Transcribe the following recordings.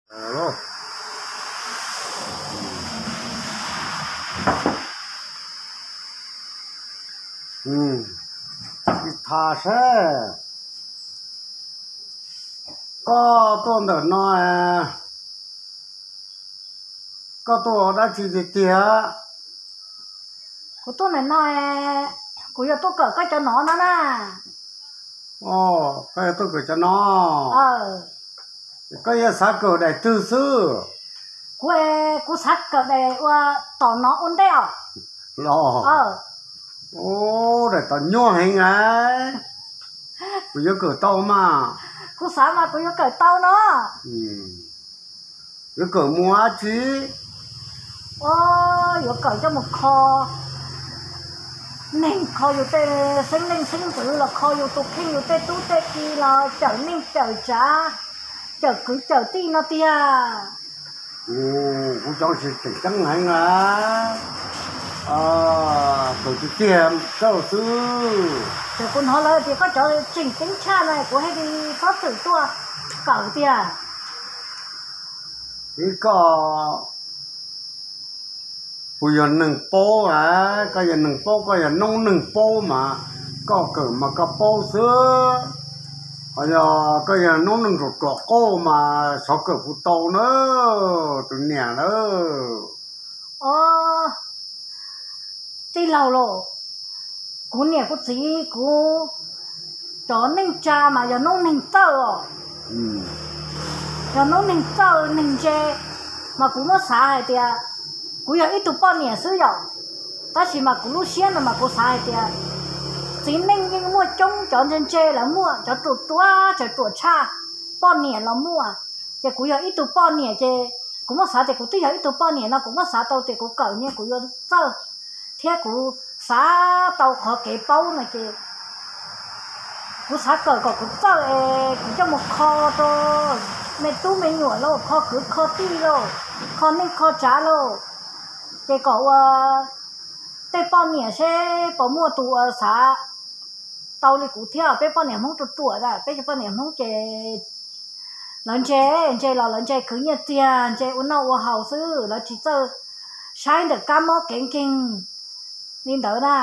Tsis tham seb koj tuaj ntawm no, koj tuaj ua dab tsi tiag tiag? Kuv tuaj ntawm no, kuv yuav tuaj kawm koj cov nov no na. Koj yuav tuaj kawm cov nov? Koj yuav xav kawm daim twg xwb? Kuv, kuv xav kawm daim uas tom nov ua ntej os. Los, daim tod nyuaj heev na. Kuv yuav kawm tau mas. Kuv xav mas kuv yuav kawm tau no. Yuav kawm mus ua dab tsi? Yuav kawm coj mus kho neeg, kho yus tej xeeb leej xeeb ntxwv los kho yus tus kheej yus tej tub tej ki los cawm neej cawm tsav, cawm kwv cawm tij no tiag. Kuv cov tseem ceeb heev na. Kawm tiag tiag kawm xwb. Ces kuv hnov lawv tias koj cov tseem ceeb tshaj no kuv thiaj li txhob txwm tuaj kawm tiag. Ib koj, kuv yog neeg paub a, koj yog neeg paub, koj yog noob neeg paub mas koj kawm mas koj paub xwb. Ho yog koj yog noob neeg ruam ruam qauj mas xyov kawm puas tau na, tus niam na. Os, tij laug lauj, kuv niam kuv txiv kuv cov neej tsa mas yog noob neeg txawj os. Yog noob neeg txawj neeg ntse, mas kuv muab xav hais tias kuv yog ib tug poj niam xwb yom. Tab sis mas kuv lub siab no mas kuv xav hais tias txiv neej yeej muaj coob, cov ntse ntse los muaj, cov ruam ruam tseem ruam tshaj poj niam los muaj. Ces kuv yog ib tug poj niam ces kuv muab xav tias kuv twb yog ib tug poj niam no kuv muab xav tau tias kuv kawm ne kuv yuav txawj, thiab kuv xav tau qhov kev paub no ces kuv xav kawm kom kuv txawj es kuv coj mus kho rau me tub me nyuam lauj, kho kwv kho tij lauj, kho neej kho tsav lauj. Ces kom ua tej poj niam seb puas muaj tus uas xav tau li kuv thiab. Peb poj niam Hmoob ruam ruam a, peb cov poj niam Hmoob ces lawv ntse, ntse los lawv ntse khwv nyiaj txiag, ntse ua noj ua haus xwb, lawv tsis txawj saib ntawm kab mob kev nkeeg li ntawd na.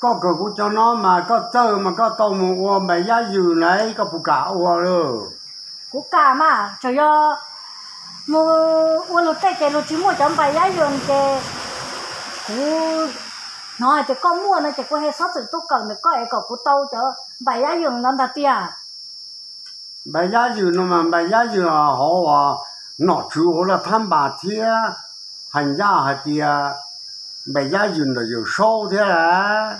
Koj kawm kuv cov no mas koj txawj mas koj tau mus ua npais yab ywm na, koj puas kam ua lawm? Kuv kam mas, tsuas yog mus ua luag tej ces luag tsis muaj cov npais yab ywm ces kuv hnov hais tias koj muaj no ces kuv thiaj xov xwm tuaj kawm ntawm koj es kom kuv tau cov npais yab ywm no ntag tiag. Npais yab ywm no mas npais yab ywm hauv uas nom tswv hauv laj thab npas thiab, hais ncaj hais tias npais yab ywm ntawm Yawm Saub thiab lauj.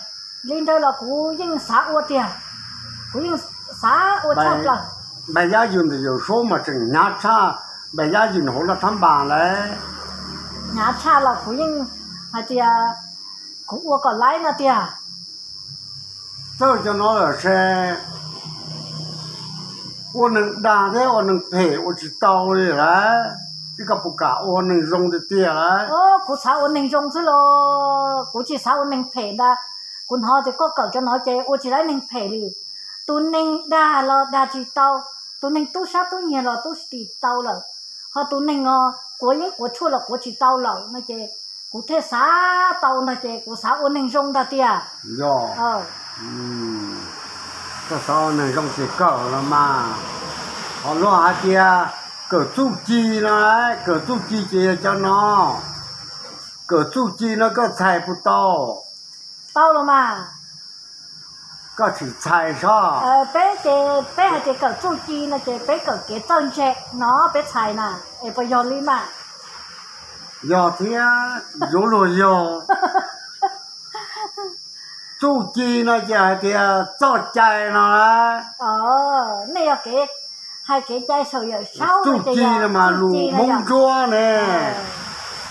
Li ntawd los kuv yeej xav ua tiag, kuv yeej xav ua tshaj plaws. Npais yab ywm ntawm Yawm Saub mas tseem hnyav tshaj npais yab ywm hauv laj thab npas lauj. Hnyav tshaj los kuv yeej hais tias kuv ua kom laib no tiag. Txawj cov no lawm ces ua neeg dag thiab ua neeg phem ua tsis tau li lauj. Koj puas kam ua neeg zoo tiag tiag lauj? Kuv xav ua neeg zoo xwb los kuv tsis xav ua neeg phem ntag. Kuv hnov tias koj kawm cov no ces ua tsis laib neeg phem li. Tus neeg dag los dag tsis tau, tus neeg tub sab tub nyiag los tub tsis tau lawm, ho tus neeg os quav yeeb quav tshuaj los quav tsis tau lawm no ces kuv thiaj xav tau ntag ces kuv xav ua neeg zoo ntag tiag. Yog, koj xav ua neeg zoo ces kawm los mas. Ho luag hais tias kawm txuj ci no, kawm txuj ci ces yog cov no. Kawm txuj ci no koj txhais puas tau? Tau los mas. Koj tsis txhais sob? Peb ces peb hais tias kawm txuj ci no ces peb kawm kev txawj ntse no peb txhais na, es puas yog li mas? Yog thiab, yuav luag yog. Txuj ci no ces hais tias txoj cai no lauj. Nej yog kev hais kev cai saum Yawm Saub. Txuj ci no mas lus Hmoob Ntsuab ne,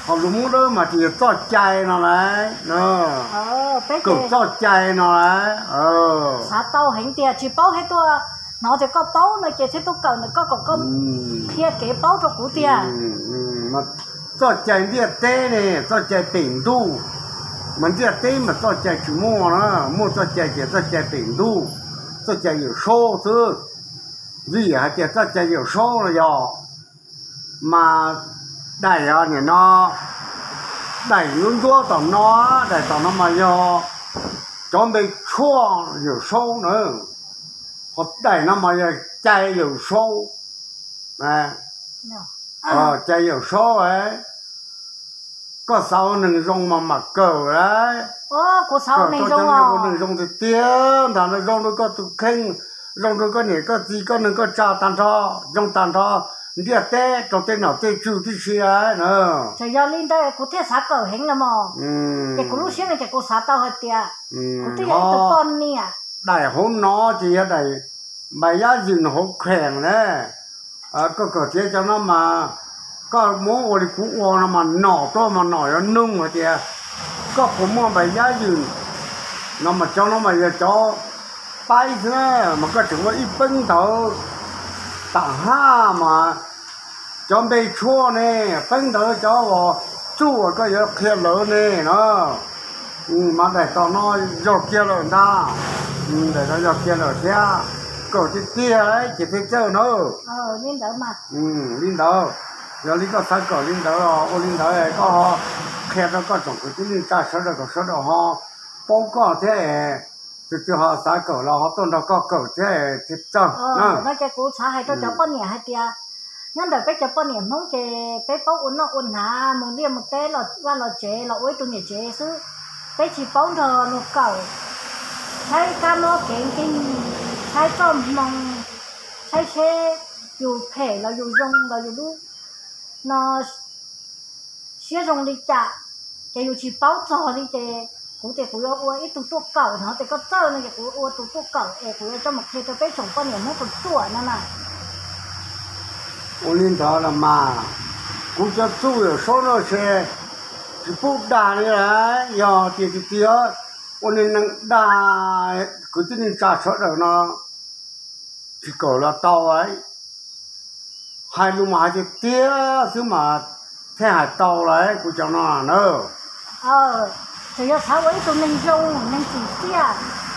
ho lus Hmoob Dawb mas tias txoj cai no lauj. Kawm txoj cai no lauj. Xav tau heev tiag, tsis paub thiab tuaj hnov tias koj paub no ces thiaj tuaj kawm ntawm koj kom koj qhia kev paub rau kuv tiag. Txoj cai ntiaj teb ne, txoj cai pem ntuj, mas ntiaj teb mas txoj cai tsis muaj na, muaj txoj cai ces txoj cai pem ntuj, txoj cai Yawm Saub xwb. Vim hais tias txoj cai Yawm Saub no yog mas daim nim no, daim ntsuab ntsuab tom no, daim tom no mas yog cov npe tshuaj Yawm Saub na, ho daim no mas yog cai Yawm Saub, cai Yawm Saub. Koj xav ua neeg zoo mas mam kawm lauj. Kawm tau cov neeg ua neeg zoo tiag tiag ntag no, zoo rau koj tus kheej, zoo rau koj niam koj txiv koj neeg koj tsa tag nrho, zoo tag nrho ntiaj teb rau tej nom tej tswv tib si na. Txawm yog li ntawd kuv thiaj xav kawm heev los mas. Ces kuv lub siab no ces kuv xav tau hais tias kuv twb yog ib tug poj niam. Daim hauv no ces yog daim npais yab ywm hauv kheem ne. Koj kawm tiav cov no mas koj muab ua li kuv ua no mas nom tuaj mas nom yuav nug hais tias koj puas muaj npais yab ywm no mas cov no mas yog cov paib xwb na, mas koj tseem ua ib peeb ntawd tam haj mas cov npe tshuaj ne, peeb ntawd cov uas txuj uas koj yuav qhia lawv ne no. Mas daim tom no yog kiag lawm ntag, daim no yog kiag lawm thiab, kawm tiag tiag ces thiaj txawj na. Li ntawd, yog li koj xav kawm li ntawd los ua li ntawd, koj ho qhia rau koj tsoom kwv tij neej tsa sawv daws kom sawv daws ho paub koj thiab, tus twg ho xav kawm los ho tuaj nrog koj kawm thiab thiaj txawj. Ntawm no ces kuv xav hais rau cov poj niam hais tias nyob ntawm peb cov poj niam Hmoob ces peb paub ua noj ua hnav, mus liaj mus teb los vaj los tsev los ua ib tug niam tsev xwb, peb tsis paub nrog luag kawm, saib kab mob kev nkeeg, saib txoj hmoo, saib seb yus phem los yus zoo los yus lub no siab zoo li cas, ces yus tsis paub txog li ces kuv tias kuv yuav ua ib tug tuaj kawm no ces koj txawj no ces kuv ua tus tuaj kawm es kuv yuav coj mus qhia rau peb tsoom poj niam Hmoob tus tuaj no na. Ua li ntawd los mas, kuv cov txuj Yawm Saub no ces tsis pub dag li lawm, yog tias tiag tiag ua neeg dag kwv tij neej tsa sawv daws no tsis kawm los tau. Hais lus mas hais tiag tiag xwb mas thiaj hais tau lawm kuv cov no na. Txawm yog xav ua ib tug neeg zoo, neeg tsim txiaj,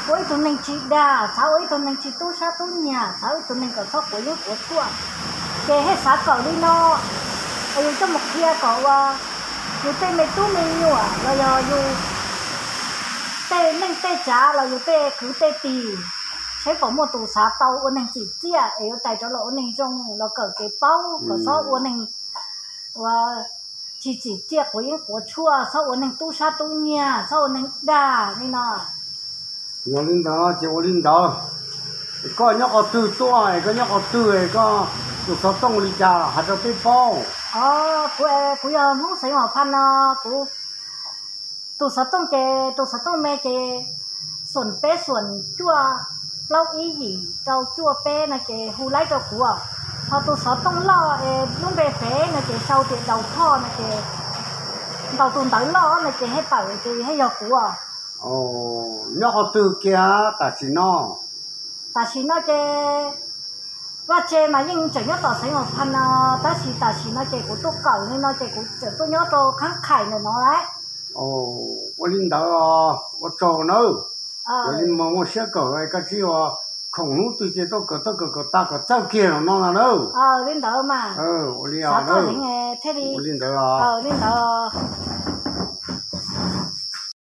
ua ib tug neeg tsis dag, xav ua ib tug neeg tsis tub sab tub nyiag, xav ua ib tug neeg kom txhob quav yeeb quav tshuaj, ces thiaj xav kawm li no, es yus coj mus qhia kom ua yus tej me tub me nyuam los yog yus tej neej tej tsav los yus tej kwv tej tij, seb puas muaj tus xav tau ua neeg tsim txiaj es yuav tais rov los ua neeg zoo los kawm kev paub kom txhob ua neeg uas tsis tsim txiaj quav yeeb quav tshuaj, txhob ua neeg tub sab tub nyiag, txhob ua neeg dag li no. Yog li ntawd ces ua li ntawd. Koj nyob qhov twg tuaj es koj nyob qhov twg es koj tus xov tooj li cas hais rau peb paub. Kuv, kuv yog Hmoob xeev Huam Phaj no, kuv tus xov tooj ces tus xov tooj me ces xoom peb xoom cuaj plaub ib yim rau cuaj peb no ces hu laib rau kuv. Ho tus xov tooj loj es lub npe fev no ces sau tias Daus Thoj no ces ntaus tus ntawv loj no ces thiaj tawm ces thiaj yog kuv. Nyob qhov twg kiag tam sim no? Tam sim no ces vaj tse mas yeej tseem nyob tom xeev Huam Phaj no, tab sis tam sim no ces kuv tuaj kawm li no ces kuv tseem tuaj nyob rau Qhab Qhais ntawm no lawm. Ua li ntawd, ua tsaug nawb. Ua li mas muaj siab kawm, koj tsis ua khoom hnub twg ces tuaj kawm, tuaj kawm kawm tag kom txawj kiag no no na. Li ntawd mas ua li xav txog heev thiaj li ua li ntawd. Li ntawd.